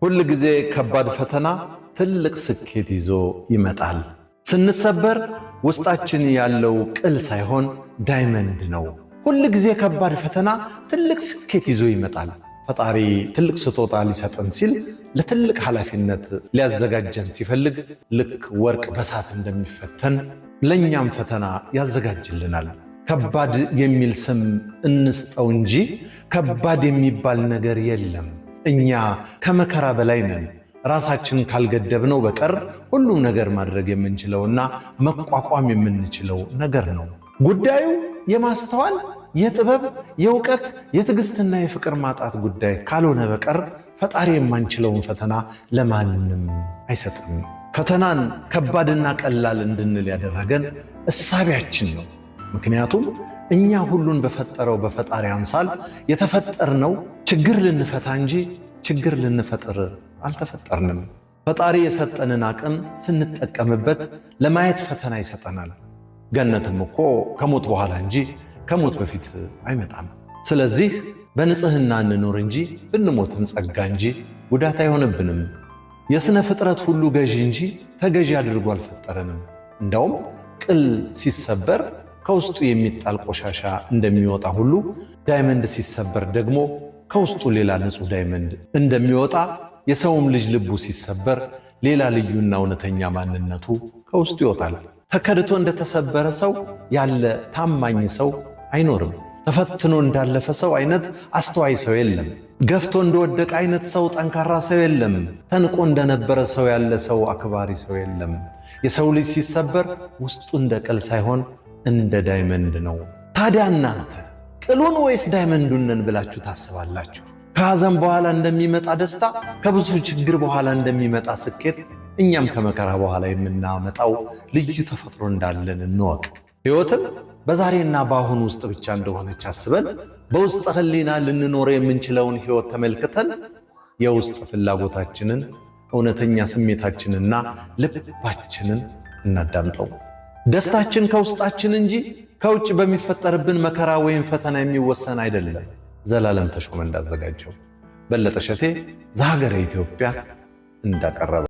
ሁል ጊዜ ከባድ ፈተና ትልቅ ስኬት ይዞ ይመጣል። ስንሰበር ውስጣችን ያለው ቅል ሳይሆን diamond ነው። ሁል ጊዜ ከባድ ፈተና ትልቅ ስኬት ይዞ ይመጣል። ፈጣሪ ትልቅ ስጦታ ሊሰጠን ሲል፣ ለትልቅ ኃላፊነት ሊያዘጋጀን ሲፈልግ፣ ልክ ወርቅ በሳት እንደሚፈተን ለእኛም ፈተና ያዘጋጅልናል። ከባድ የሚል ስም እንስጠው እንጂ ከባድ የሚባል ነገር የለም። እኛ ከመከራ በላይ ነን። ራሳችን ካልገደብነው በቀር ሁሉም ነገር ማድረግ የምንችለውና መቋቋም የምንችለው ነገር ነው። ጉዳዩ የማስተዋል፣ የጥበብ፣ የእውቀት፣ የትዕግስትና የፍቅር ማጣት ጉዳይ ካልሆነ በቀር ፈጣሪ የማንችለውን ፈተና ለማንም አይሰጥም። ፈተናን ከባድና ቀላል እንድንል ያደረገን እሳቢያችን ነው። ምክንያቱም እኛ ሁሉን በፈጠረው በፈጣሪ አምሳል የተፈጠርነው ችግር ልንፈታ እንጂ ችግር ልንፈጥር አልተፈጠርንም። ፈጣሪ የሰጠንን አቅም ስንጠቀምበት ለማየት ፈተና ይሰጠናል። ገነትም እኮ ከሞት በኋላ እንጂ ከሞት በፊት አይመጣም። ስለዚህ በንጽህና እንኖር እንጂ ብንሞትም ጸጋ እንጂ ጉዳት አይሆንብንም። የሥነ ፍጥረት ሁሉ ገዢ እንጂ ተገዢ አድርጎ አልፈጠረንም። እንዳውም ቅል ሲሰበር ከውስጡ የሚጣል ቆሻሻ እንደሚወጣ ሁሉ፣ diamond ሲሰበር ደግሞ ከውስጡ ሌላ ንጹሕ diamond እንደሚወጣ፣ የሰውም ልጅ ልቡ ሲሰበር ሌላ ልዩና እውነተኛ ማንነቱ ከውስጡ ይወጣል። ተከድቶ እንደተሰበረ ሰው ያለ ታማኝ ሰው አይኖርም። ተፈትኖ እንዳለፈ ሰው አይነት አስተዋይ ሰው የለም። ገፍቶ እንደወደቀ አይነት ሰው ጠንካራ ሰው የለም። ተንቆ እንደነበረ ሰው ያለ ሰው አክባሪ ሰው የለም። የሰው ልጅ ሲሰበር ውስጡ እንደ ቅል ሳይሆን እንደ diamond ነው። ታዲያ እናንተ ቅሉን ወይስ diamond ኡን ነን ብላችሁ ታስባላችሁ? ከሐዘን በኋላ እንደሚመጣ ደስታ፣ ከብዙ ችግር በኋላ እንደሚመጣ ስኬት፣ እኛም ከመከራ በኋላ የምናመጣው ልዩ ተፈጥሮ እንዳለን እንወቅ። ሕይወትም በዛሬና በአሁኑ ውስጥ ብቻ እንደሆነች አስበን፣ በውስጥ ሕሊና ልንኖር የምንችለውን ሕይወት ተመልክተን፣ የውስጥ ፍላጎታችንን፣ እውነተኛ ስሜታችንና ልባችንን እናዳምጠው። ደስታችን ከውስጣችን እንጂ ከውጭ በሚፈጠርብን መከራ ወይም ፈተና የሚወሰን አይደለም። ዘላለም ተሾመ እንዳዘጋጀው፣ በለጠ ሸቴ ዘሀገረ ኢትዮጵያ እንዳቀረበ።